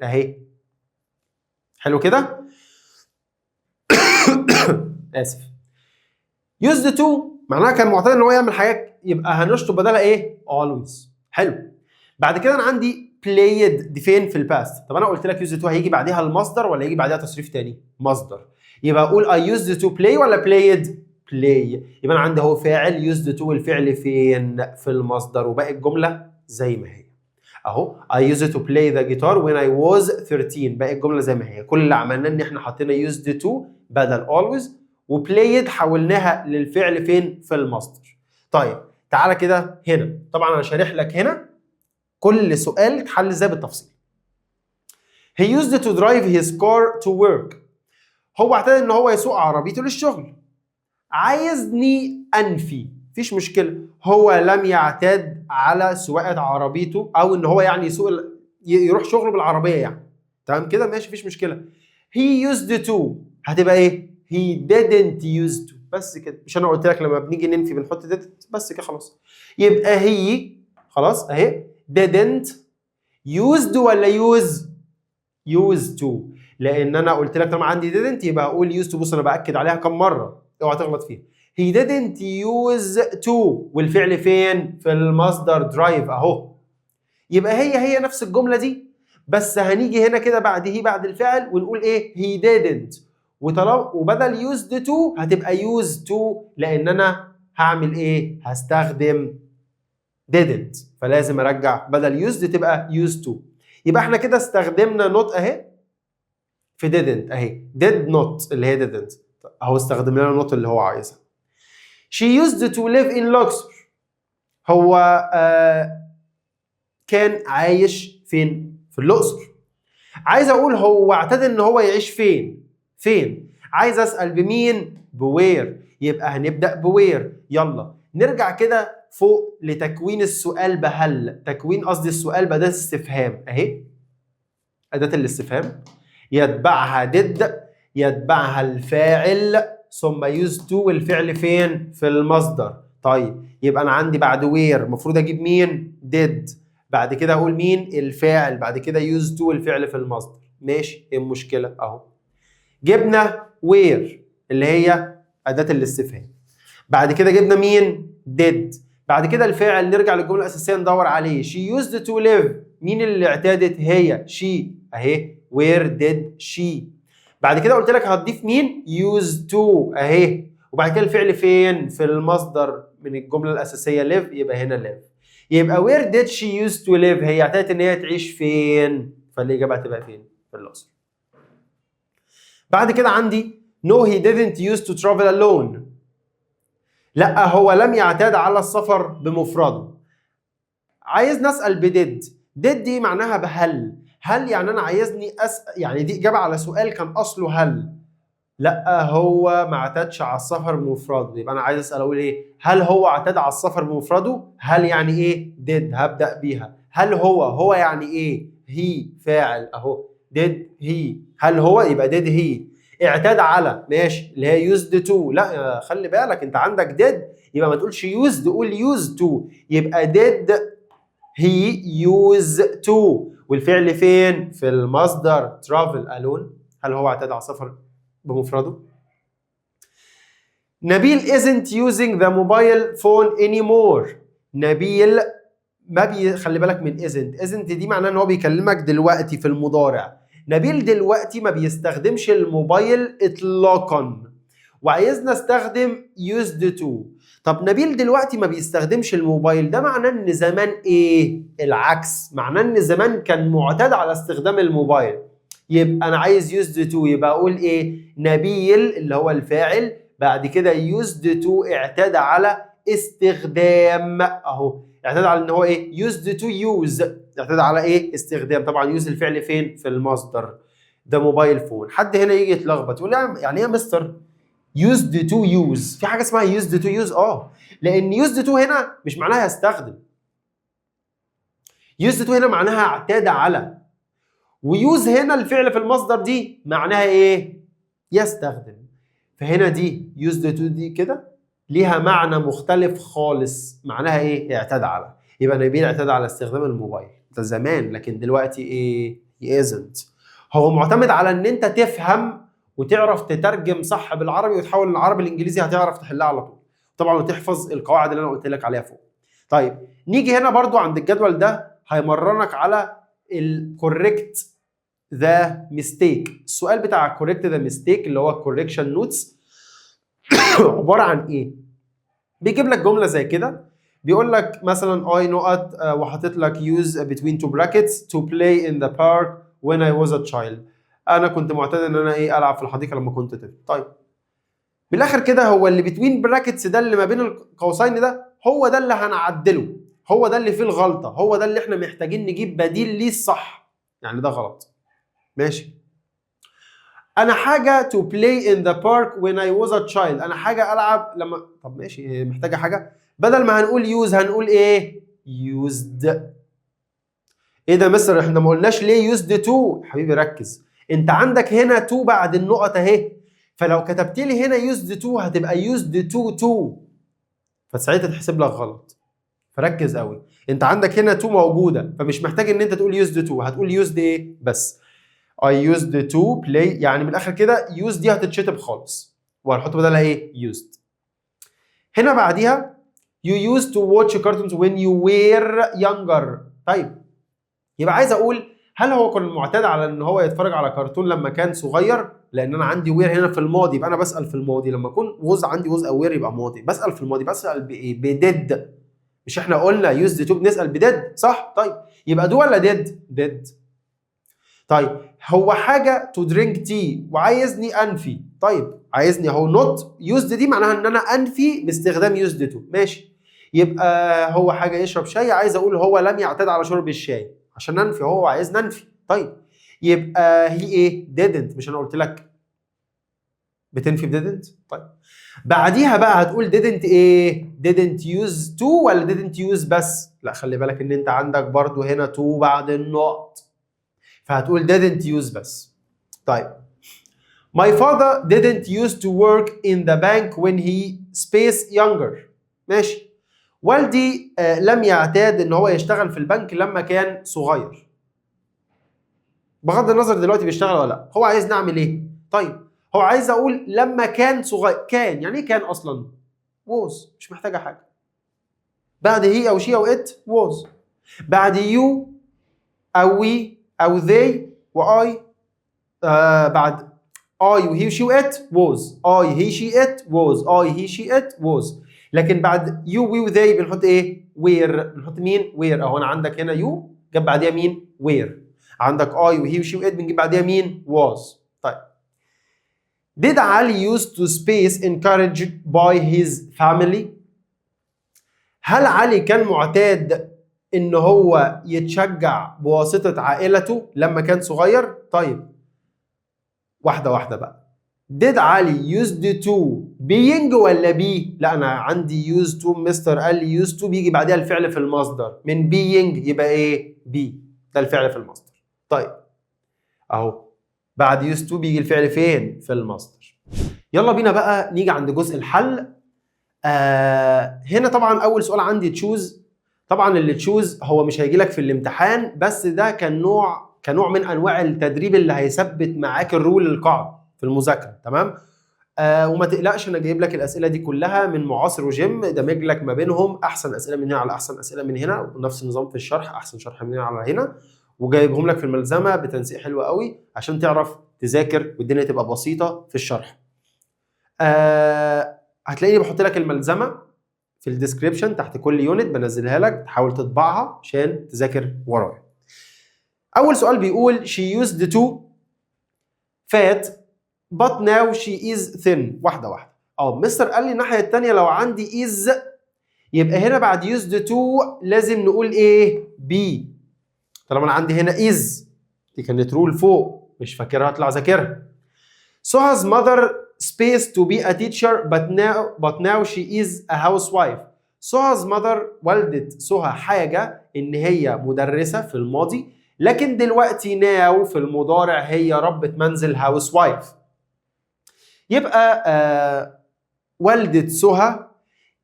اهي. حلو كده، اسف. used to معناها كان معتاد ان هو يعمل حاجات، يبقى هنشطب بدلها ايه؟ always. حلو. بعد كده انا عندي played دي فين؟ في ال past. طب انا قلت لك used to هيجي بعديها المصدر ولا يجي بعديها تصريف تاني؟ مصدر. يبقى اقول I used to play ولا played؟ play. يبقى انا عندي اهو فاعل used to والفعل فين؟ في المصدر، وباقي الجملة زي ما هي اهو. I used to play the guitar when I was 13، باقي الجملة زي ما هي. كل اللي عملناه ان احنا حطينا used to بدل always و played حولناها للفعل فين؟ في المصدر. طيب تعالى كده هنا، طبعا انا شارح لك هنا كل سؤال اتحل ازاي بالتفصيل. He used to drive his car to work. هو اعتاد ان هو يسوق عربيته للشغل. عايزني انفي، مفيش مشكله. هو لم يعتاد على سواقة عربيته او ان هو يعني يسوق يروح شغله بالعربية يعني. تمام كده، ماشي، مفيش مشكله. he used to هتبقى ايه؟ he didn't use to. بس كده. مش انا قلت لك لما بنيجي ننفي بنحط didn't؟ بس كده خلاص. يبقى he خلاص اهي didn't used ولا use؟ use to، لان انا قلت لك طالما عندي didn't يبقى اقول used to. بص انا باكد عليها كم مره، اوعى تغلط فيها. he didn't use to والفعل فين؟ في المصدر، drive اهو. يبقى هي هي نفس الجملة دي، بس هنيجي هنا كده بعد he بعد الفعل ونقول ايه؟ he didn't، وطالما وبدل used to هتبقى use to، لان انا هعمل ايه؟ هستخدم didn't، فلازم ارجع بدل used تبقى use to. يبقى احنا كده استخدمنا not اهي في didn't اهي، did not اللي هي didn't اهو، استخدمنا not اللي هو عايزها. she used to live in Luxor. هو كان عايش فين؟ في الأقصر. عايز اقول هو اعتاد ان هو يعيش فين؟ فين؟ عايز اسال بمين؟ ب where. يبقى هنبدا ب where. يلا نرجع كده فوق لتكوين السؤال بهل، تكوين قصدي السؤال بأداة استفهام اهي، أداة الاستفهام يتبعها did، يتبعها الفاعل، ثم used to والفعل فين؟ في المصدر. طيب يبقى انا عندي بعد where المفروض اجيب مين؟ did، بعد كده اقول مين؟ الفاعل، بعد كده used to والفعل في المصدر. ماشي، ايه المشكلة؟ اهو جبنا where اللي هي أداة الاستفهام، بعد كده جبنا مين؟ did، بعد كده الفاعل، نرجع للجملة الاساسية ندور عليه. she used to live، مين اللي اعتادت؟ هي she اهي، where did she. بعد كده قلت لك هتضيف مين؟ used to اهي، وبعد كده الفعل فين؟ في المصدر من الجملة الاساسية live، يبقى هنا live. يبقى where did she used to live؟ هي اعتادت ان هي تعيش فين؟ فالاجابه هتبقى فين؟ في الاقصر. بعد كده عندي no he didn't used to travel alone، لا هو لم يعتاد على السفر بمفرده. عايز نسأل ب did. did دي معناها بهل. هل يعني انا عايزني أسأل، يعني دي اجابه على سؤال كان اصله هل. لا هو ما اعتادش على السفر بمفرده، يبقى انا عايز اسال اقول ايه؟ هل هو اعتاد على السفر بمفرده؟ هل يعني ايه؟ did، هبدا بيها. هل هو، هو يعني ايه؟ he فاعل اهو، did he، هل هو، يبقى did he اعتاد على، ماشي، اللي هي used to. لا يا خلي بالك، انت عندك did يبقى ما تقولش used، قول used to. يبقى did he use to، والفعل فين؟ في المصدر، travel alone. هل هو اعتاد على السفر بمفرده؟ نبيل isn't using the mobile phone anymore. نبيل ما بي، خلي بالك من isn't. isn't دي معناها ان هو بيكلمك دلوقتي في المضارع. نبيل دلوقتي ما بيستخدمش الموبايل اطلاقا، وعايزنا استخدم used to. طب نبيل دلوقتي ما بيستخدمش الموبايل، ده معناه ان زمان ايه؟ العكس، معناه ان زمان كان معتاد على استخدام الموبايل. يبقى انا عايز used to، يبقى اقول ايه؟ نبيل اللي هو الفاعل، بعد كده used to اعتاد على استخدام اهو، اعتاد على ان هو ايه؟ used to use، اعتاد على ايه؟ استخدام. طبعا use الفعل فين؟ في المصدر، the mobile phone. حد هنا يجي يتلخبط يقول لي يعني ايه يا مستر used to use؟ في حاجة اسمها used to use؟ اه، لان used to هنا مش معناها يستخدم، used to هنا معناها اعتاد على، و use هنا الفعل في المصدر دي معناها ايه؟ يستخدم. فهنا دي used to دي كده ليها معنى مختلف خالص، معناها ايه؟ اعتاد على. يبقى نبيل اعتاد على استخدام الموبايل ده زمان، لكن دلوقتي ايه؟ he isn't. هو معتمد على ان انت تفهم وتعرف تترجم صح بالعربي وتحول العربي الانجليزي، هتعرف تحلها على طول طبعا، وتحفظ القواعد اللي انا قلت لك عليها فوق. طيب نيجي هنا برضو عند الجدول ده، هيمرنك على ال correct the mistake. السؤال بتاع correct the mistake اللي هو correction notes عبارة عن ايه؟ بيجيب لك جملة زي كده، بيقول لك مثلا I نقط وحاطط لك use between two brackets to play in the park when I was a child. انا كنت معتاد ان انا ايه؟ العب في الحديقة لما كنت طفل. طيب من الاخر كده هو اللي between brackets ده، اللي ما بين القوسين ده، هو ده اللي هنعدله، هو ده اللي فيه الغلطه، هو ده اللي احنا محتاجين نجيب بديل ليه الصح، يعني ده غلط. ماشي، انا حاجة to play in the park when I was a child، انا حاجة العب لما، طب ماشي، محتاجه حاجه، بدل ما هنقول use هنقول ايه؟ used. ايه ده مستر، احنا ما قلناش ليه used to؟ حبيبي ركز، انت عندك هنا to بعد النقط اهي، فلو كتبت لي هنا used to هتبقى used to to، فساعتها تحسب لك غلط. فركز قوي، انت عندك هنا to موجوده، فمش محتاج ان انت تقول used to، هتقول used ايه بس. I used to play، يعني من الاخر كده use دي هتتشطب خالص وهنحط بدلها ايه؟ used. هنا بعديها you used to watch cartoons when you were younger. طيب يبقى عايز اقول هل هو كان معتاد على ان هو يتفرج على كرتون لما كان صغير؟ لان انا عندي were هنا في الماضي، يبقى انا بسال في الماضي. لما اكون was، عندي was او were يبقى ماضي، بسال في الماضي، بسال بايه؟ ب did. مش احنا قلنا used to بنسال ب did؟ صح. طيب يبقى do ولا did؟ did. طيب هو حاجة to drink tea وعايزني انفي، طيب عايزني اهو not used دي معناها ان انا انفي باستخدام used to. ماشي، يبقى هو حاجة يشرب شاي، عايز اقول هو لم يعتاد على شرب الشاي عشان ننفي، هو عايز ننفي. طيب يبقى he ايه؟ didn't. مش انا قلت لك بتنفي ب didn't؟ طيب بعديها بقى هتقول didn't ايه؟ didn't use to ولا didn't use بس؟ لا خلي بالك ان انت عندك برضو هنا to بعد النقط، فهتقول didn't use بس. طيب My father didn't used to work in the bank when he space younger. ماشي، والدي لم يعتاد ان هو يشتغل في البنك لما كان صغير. بغض النظر دلوقتي بيشتغل ولا لا، هو عايز نعمل ايه؟ طيب هو عايز اقول لما كان صغير، كان يعني ايه كان اصلا؟ was، مش محتاجه حاجه. بعد he او she او it was. بعد you او we او they و I، بعد I و he و she و it was. I he she it was، I he she it was. لكن بعد you we و they بنحط ايه؟ were. بنحط مين؟ were. اهو انا عندك هنا you جاب بعديها مين؟ were. عندك I و he و she و it بنجيب بعديها مين؟ was. طيب، Did Ali used to space encouraged by his family؟ هل علي كان معتاد ان هو يتشجع بواسطة عائلته لما كان صغير؟ طيب، واحدة واحدة بقى. Did علي used to being ولا be؟ لا، انا عندي used to، مستر قال لي used to بيجي بعديها الفعل في المصدر من being، يبقى ايه؟ be، ده الفعل في المصدر. طيب، اهو بعد used to بيجي الفعل فين؟ في المصدر. يلا بينا بقى نيجي عند جزء الحل. هنا طبعا اول سؤال عندي choose. طبعا اللي choose هو مش هيجي لك في الامتحان، بس ده كان نوع كنوع من انواع التدريب اللي هيثبت معاك ال rule، القاعدة في المذاكره، تمام؟ وما تقلقش، انا جايب لك الاسئلة دي كلها من معاصر وجيم، دامج لك ما بينهم احسن اسئلة من هنا على احسن اسئلة من هنا، ونفس النظام في الشرح، احسن شرح من هنا على هنا، وجايبهم لك في الملزمه بتنسيق حلو قوي عشان تعرف تذاكر والدنيا تبقى بسيطة في الشرح. هتلاقيني بحط لك الملزمه في ال description تحت كل unit، بنزلها لك، تحاول تطبعها عشان تذاكر ورايا. اول سؤال بيقول she used to fat but now she is thin. واحدة واحده. مستر قال لي الناحية الثانية لو عندي is يبقى هنا بعد used to لازم نقول ايه؟ be. طالما انا عندي هنا is، دي كانت rule فوق، مش فاكرها اطلع ذاكرها. Soha's mother space to be a teacher but now she is a housewife. Soha's mother، والدة سهى، حاجة إن هي مدرسة في الماضي، لكن دلوقتي now في المضارع هي ربة منزل، housewife. يبقى والدة سهى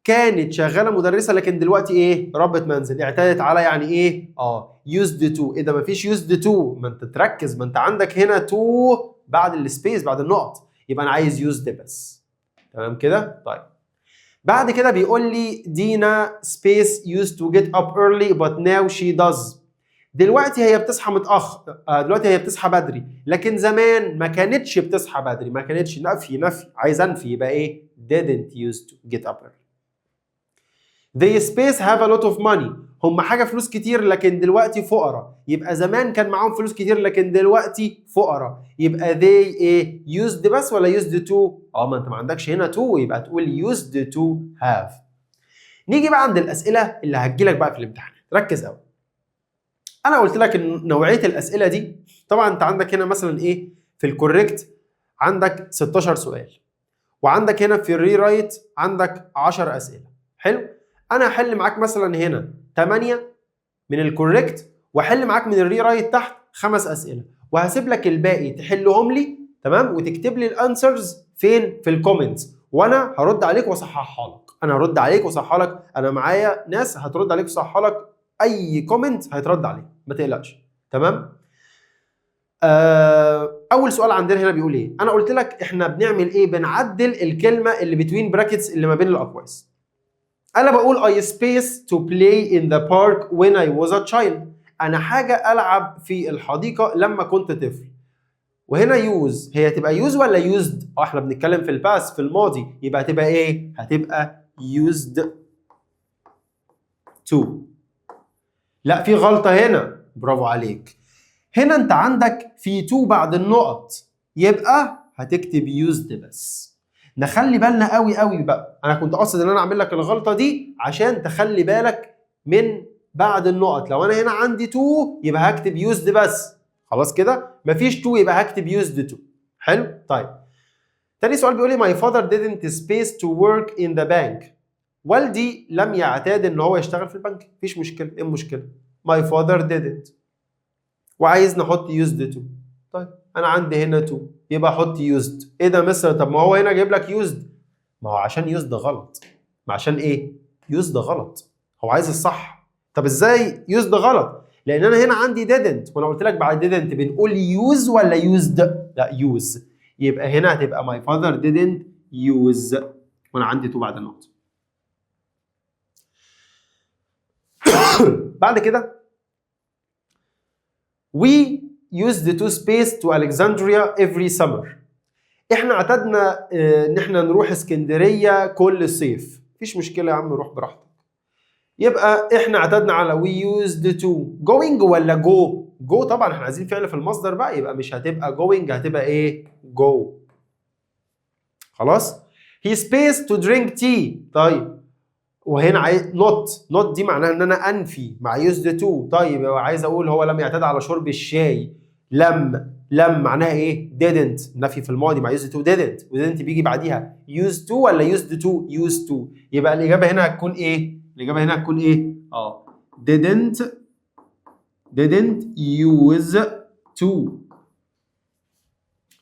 كانت شغالة مدرسة لكن دلوقتي ايه؟ ربة منزل. اعتادت على يعني ايه؟ Used to. ايه ده؟ مفيش used to. ما انت تركز، ما انت عندك هنا to بعد ال space، بعد النقط، يبقى انا عايز used بس. تمام كده؟ طيب، بعد كده بيقول لي دينا space used to get up early but now she does. دلوقتي هي بتصحى متاخر، دلوقتي هي بتصحى بدري لكن زمان ما كانتش بتصحى بدري. ما كانتش، نفي، نفي، عايز انفي، يبقى ايه؟ didn't used to get up early. They space have a lot of money. هم حاجة فلوس كتير لكن دلوقتي فقراء. يبقى زمان كان معاهم فلوس كتير لكن دلوقتي فقراء، يبقى they ايه؟ used بس ولا used to؟ ما انت ما عندكش هنا to، يبقى تقول used to have. نيجي بقى عند الأسئلة اللي هتجيلك بقى في الامتحانات. ركز قوي، انا قلت لك ان نوعية الأسئلة دي، طبعا انت عندك هنا مثلا ايه؟ في ال correct عندك 16 سؤال، وعندك هنا في ال rewrite عندك 10 أسئلة. حلو، انا هحل معاك مثلا هنا 8 من ال correct، واحل معاك من ال rewrite تحت 5 اسئله، وهسيب لك الباقي تحلهم لي، تمام؟ وتكتب لي ال answers فين؟ في ال comments، وانا هرد عليك واصححها لك. انا هرد عليك واصححها لك، انا معايا ناس هترد عليك وتصححها لك، اي comment هيترد عليه، ما تقلقش، تمام؟ اول سؤال عندنا هنا بيقول ايه؟ انا قلت لك احنا بنعمل ايه؟ بنعدل الكلمة اللي between brackets، اللي ما بين الاقواس. انا بقول I space to play in the park when I was a child. انا حاجة العب في الحديقة لما كنت طفل. وهنا use، هي تبقى use ولا used؟ احنا بنتكلم في ال past، في الماضي، يبقى هتبقى ايه؟ هتبقى used to. لا، في غلطه هنا. برافو عليك، هنا انت عندك في to بعد النقط، يبقى هتكتب used بس. نخلي بالنا قوي قوي بقى، انا كنت قاصد ان انا اعمل لك الغلطة دي عشان تخلي بالك من بعد النقط. لو انا هنا عندي to يبقى هكتب used بس. خلاص كده، مفيش to يبقى هكتب used to. حلو. طيب، تاني سؤال بيقول لي my father didn't space to work in the bank. والدي لم يعتاد ان هو يشتغل في البنك. مفيش مشكله، ايه المشكله؟ my father didn't، وعايز نحط used to. طيب، انا عندي هنا to يبقى احط used. ايه ده مستر؟ طب ما هو هنا جايب لك used. ما هو عشان used غلط. ما عشان ايه؟ used غلط، هو عايز الصح. طب ازاي used غلط؟ لان انا هنا عندي didn't، وانا قلت لك بعد didn't بنقول use ولا used؟ لا، use. يبقى هنا هتبقى my father didn't use، وانا عندي to بعد النقطه. بعد كده we used to space to Alexandria every summer. احنا اعتدنا ان احنا نروح اسكندرية كل صيف. مفيش مشكلة يا عم، روح براحتك. يبقى احنا اعتدنا على we used to going ولا go؟ go طبعا، احنا عايزين فعل في المصدر بقى، يبقى مش هتبقى going، هتبقى ايه؟ go. خلاص. he space to drink tea. طيب وهنا عايز not. not دي معناها ان انا انفي مع used to. طيب عايز اقول هو لم يعتاد على شرب الشاي. لم، لم معناها ايه؟ didn't، نفي في الماضي مع used to didn't، و didn't بيجي بعديها use to ولا used to؟ used to. يبقى الاجابة هنا هتكون ايه؟ الاجابة هنا هتكون ايه؟ Didn't، didn't use to.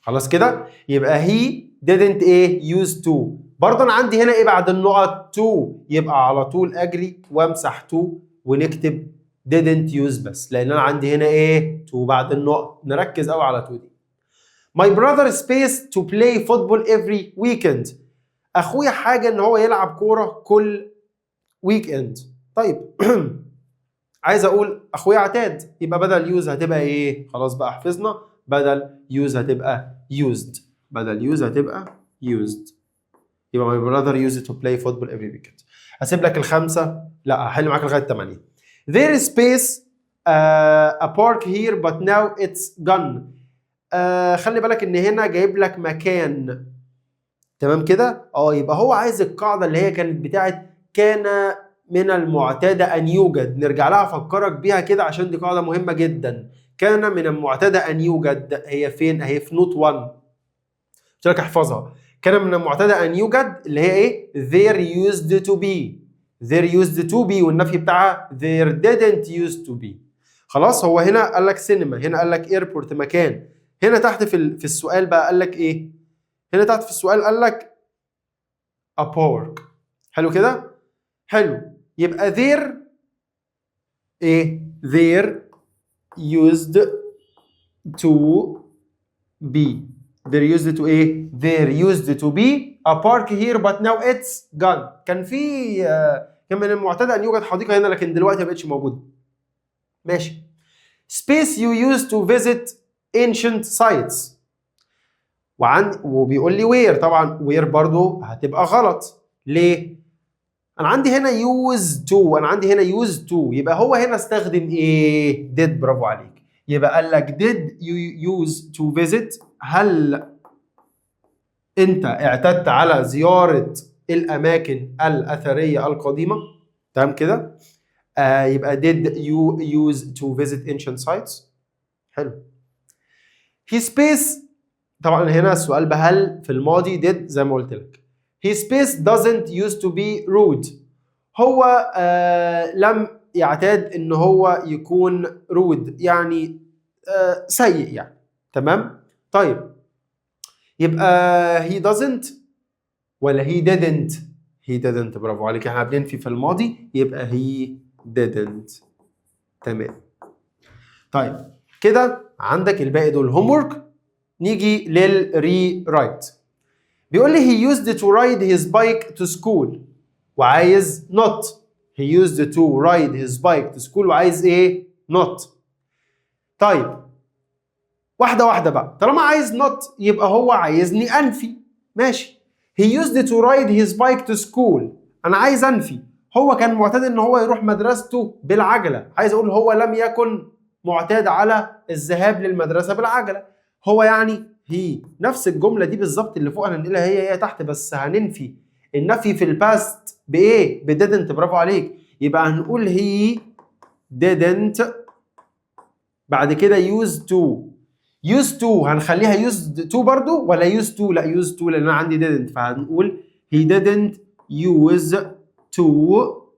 خلاص كده، يبقى he didn't ايه؟ use to. برضه انا عندي هنا ايه بعد النقط؟ to. يبقى على طول اجري وامسح to ونكتب didn't use بس، لان انا عندي هنا ايه؟ to بعد النقط. نركز قوي على to دي. My brother space to play football every weekend. اخويا حاجة ان هو يلعب كورة كل weekend. طيب عايز اقول اخويا اعتاد، يبقى بدل use هتبقى ايه؟ خلاص بقى حفظنا، بدل use هتبقى used، بدل use هتبقى used. يبقى my brother used to play football every weekend. هسيب لك الخمسه، لا، هحل معاك لغاية 8. There is space a park here but now it's gone. خلي بالك ان هنا جايب لك مكان، تمام كده؟ يبقى هو عايز القاعدة اللي هي كانت بتاعت كان من المعتاد ان يوجد. نرجع لها، افكرك بيها كده عشان دي قاعدة مهمة جدا. كان من المعتاد ان يوجد هي فين؟ هي في note 1، قلت لك احفظها. كان من المعتاد ان يوجد اللي هي ايه؟ there used to be، there used to be، والنفي بتاعها there didn't used to be. خلاص، هو هنا قال لك سينما، هنا قال لك airport مكان، هنا تحت في السؤال بقى قال لك ايه؟ هنا تحت في السؤال قال لك a park. حلو كده؟ حلو. يبقى there ايه؟ there used to be، there used to ايه؟ there used to be a park here but now it's gone. كان في كان من المعتاد ان يوجد حديقة هنا، لكن دلوقتي ما بقتش موجوده. ماشي. space you used to visit ancient sites. وبيقول لي were. طبعا were برضو هتبقى غلط. ليه؟ انا عندي هنا use to، انا عندي هنا use to، يبقى هو هنا استخدم ايه؟ did. برافو عليك. يبقى قال لك did you use to visit، هل انت اعتدت على زيارة الاماكن الاثرية القديمة؟ تمام كده؟ يبقى did you use to visit ancient sites. حلو. he space، طبعا هنا السؤال بهل في الماضي، did زي ما قلت لك. he space doesn't used to be rude. هو لم يعتاد ان هو يكون rude، يعني سيء يعني، تمام؟ طيب يبقى he doesn't ولا he didn't؟ he didn't. برافو عليك، احنا بننفي في الماضي، يبقى he didn't. تمام. طيب كده عندك الباقي دول homework. نيجي لل rewrite. بيقول لي he used to ride his bike to school وعايز not. he used to ride his bike to school وعايز ايه؟ not. طيب واحدة واحدة بقى، طالما عايز not يبقى هو عايزني أنفي. ماشي. he used to ride his bike to school، أنا عايز أنفي. هو كان معتاد إن هو يروح مدرسته بالعجلة، عايز أقول هو لم يكن معتاد على الذهاب للمدرسة بالعجلة. هو يعني he، نفس الجملة دي بالظبط اللي فوق هننقلها هي هي تحت، بس هننفي. النفي في ال past بإيه؟ ب didn't. برافو عليك. يبقى هنقول he didn't، بعد كده use to. use to هنخليها used to برضو ولا use to؟ لا، use to، لان انا عندي didn't، فهنقول he didn't use to،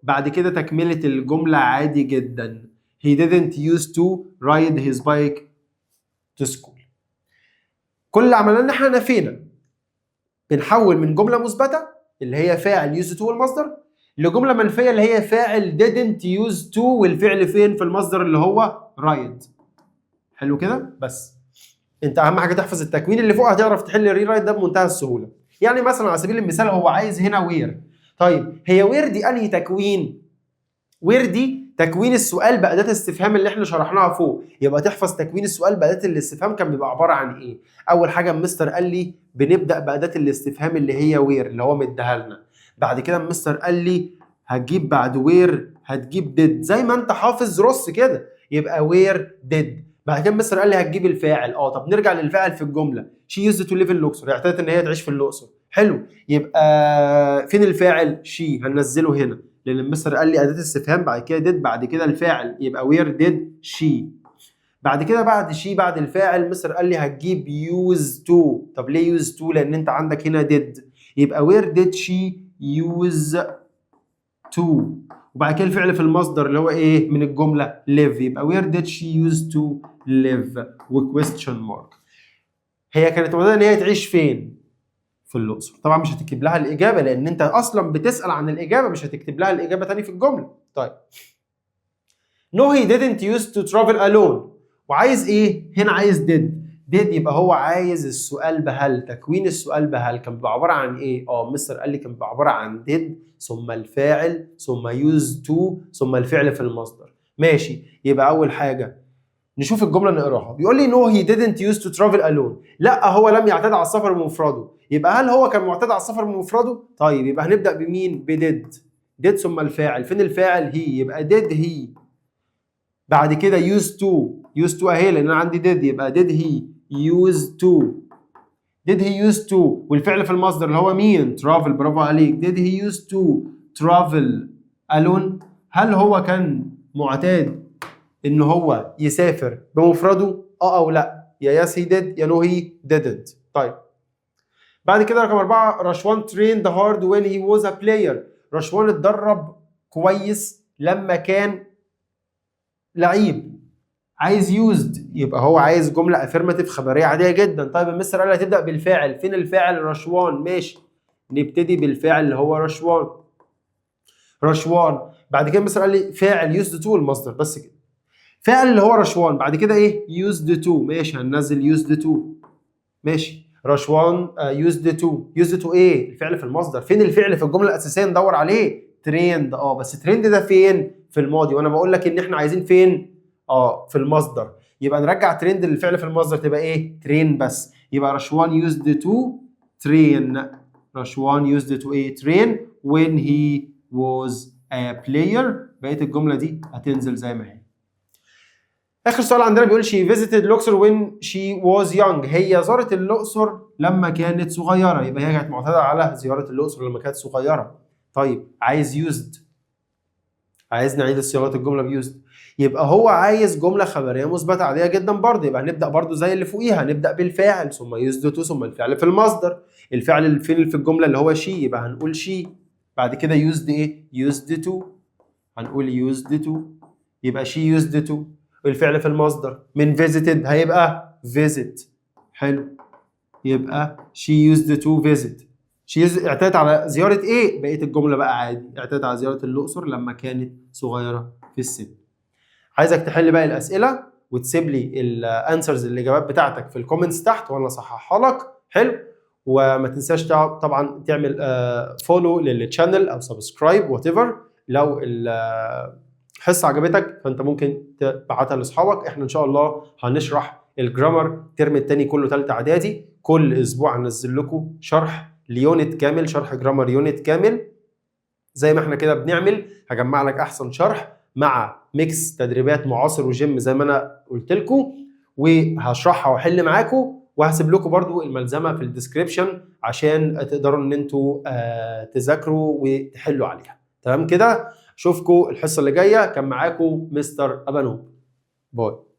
بعد كده تكملة الجملة عادي جدا، he didn't use to ride his bike to school. كل اللي عملناه ان احنا نفينا، بنحول من جملة مثبتة اللي هي فاعل used to والمصدر لجملة منفية اللي هي فاعل didn't use to والفعل فين؟ في المصدر اللي هو ride. حلو كده؟ بس انت اهم حاجة تحفظ التكوين اللي فوق، هتعرف تحل ال rewrite ده بمنتهى السهوله. يعني مثلا على سبيل المثال هو عايز هنا were. طيب هي were دي انهي تكوين؟ were دي تكوين السؤال باداة استفهام اللي احنا شرحناها فوق. يبقى تحفظ تكوين السؤال باداة الاستفهام كان بيبقى عبارة عن ايه. اول حاجة المستر قال لي بنبدا باداة الاستفهام اللي هي where اللي هو مديها لنا. بعد كده المستر قال لي هتجيب بعد where هتجيب did، زي ما انت حافظ رص كده، يبقى where did. بعد كده المستر قال لي هتجيب الفاعل. طب نرجع للفاعل في الجمله، she used to live in Luxor، اعتادت ان هي تعيش في الاقصر. حلو، يبقى فين الفاعل؟ she، هننزله هنا لان المستر قال لي اداه استفهام بعد كده did بعد كده الفاعل، يبقى where did she. بعد كده بعد she بعد الفاعل مستر قال لي هتجيب used to. طب ليه used to؟ لان انت عندك هنا did، يبقى where did she use to، وبعد كده الفعل في المصدر اللي هو ايه من الجمله؟ live، يبقى where did she use to live و question mark. هي كانت معتادة ان هي تعيش فين؟ في الاقصر. طبعا مش هتكتب لها الاجابة لان انت اصلا بتسال عن الاجابه، مش هتكتب لها الاجابة تاني في الجمله. طيب no he didn't use to travel alone، وعايز ايه هنا؟ عايز did. did يبقى هو عايز السؤال بهل. تكوين السؤال بهل كان بيبقى عبارة عن ايه؟ مستر قال لي كان بيبقى عبارة عن did ثم الفاعل ثم used to ثم الفعل في المصدر. ماشي، يبقى اول حاجة نشوف الجملة نقراها. بيقول لي no he didn't use to travel alone، لا هو لم يعتاد على السفر بمفرده. يبقى هل هو كان معتاد على السفر بمفرده؟ طيب يبقى هنبدا بمين؟ ب did. did ثم الفاعل، فين الفاعل؟ he، يبقى did he. بعد كده used to، used to اهي لان انا عندي did، يبقى did he use to، did he use to، والفعل في المصدر اللي هو مين؟ travel، برافو عليك. did he use to travel alone، هل هو كان معتاد ان هو يسافر بمفرده؟ اه او لا؟ يا yes he did يا no he didn't. طيب بعد كده رقم 4، رشوان trained hard when he was a player. رشوان اتدرب كويس لما كان لعيب. عايز used، يبقى هو عايز جملة affirmative خبرية عادية جدا. طيب المستر قال هتبدا بالفاعل، فين الفاعل؟ رشوان. ماشي، نبتدي بالفاعل اللي هو رشوان. رشوان بعد كده المستر قال لي فاعل used to المصدر، بس كده. فاعل اللي هو رشوان، بعد كده ايه؟ used to. ماشي، هننزل used to. ماشي، رشوان used to، used to ايه؟ الفعل في المصدر. فين الفعل في الجملة الاساسيه؟ ندور عليه. trained. بس trained ده فين؟ في الماضي، وانا بقول لك ان احنا عايزين فين؟ في المصدر. يبقى نرجع trained للفعل في المصدر تبقى ايه؟ train بس. يبقى رشوان used to train، رشوان used to ايه؟ train when he was a player. بقية الجملة دي هتنزل زي ما هي. اخر سؤال عندنا بيقول she visited Luxor when she was young، هي زارت الاقصر لما كانت صغيره، يبقى هي كانت معتادة على زيارة الاقصر لما كانت صغيره. طيب عايز used، عايز نعيد صياغة الجملة ب used، يبقى هو عايز جملة خبرية مثبتة عادية جدا برضه. يبقى هنبدا برضه زي اللي فوقيها، هنبدا بالفاعل ثم used to ثم الفعل في المصدر. الفعل اللي فين في الجملة؟ اللي هو she، يبقى هنقول she. بعد كده used ايه؟ used to، هنقول used to، يبقى she used to الفعل في المصدر من visited هيبقى visit. حلو، يبقى she used to visit. she used اعتادت على زيارة ايه؟ بقية الجملة بقى عادي، اعتادت على زيارة الأقصر لما كانت صغيرة في السن. عايزك تحل باقي الأسئلة وتسيب لي ال answers، الإجابات بتاعتك في ال comments تحت وانا اصححها لك. حلو، وما تنساش طبعا تعمل follow لل channel او subscribe whatever. لو الحصة عجبتك فانت ممكن تبعتها لاصحابك. احنا ان شاء الله هنشرح ال grammar الترم الثاني كله ثالثة اعدادي، كل اسبوع هنزل لكم شرح ل unit كامل، شرح grammar unit كامل زي ما احنا كده بنعمل. هجمع لك احسن شرح مع mix تدريبات معاصر وجيم زي ما انا قلت لكم، وهشرحها واحل معاكم، وهسيب لكم برضو الملزمه في ال description عشان تقدروا ان انتوا تذاكروا وتحلوا عليها. تمام كده، اشوفكم الحصة اللي جايه. كان معاكم مستر ابانوب. bye.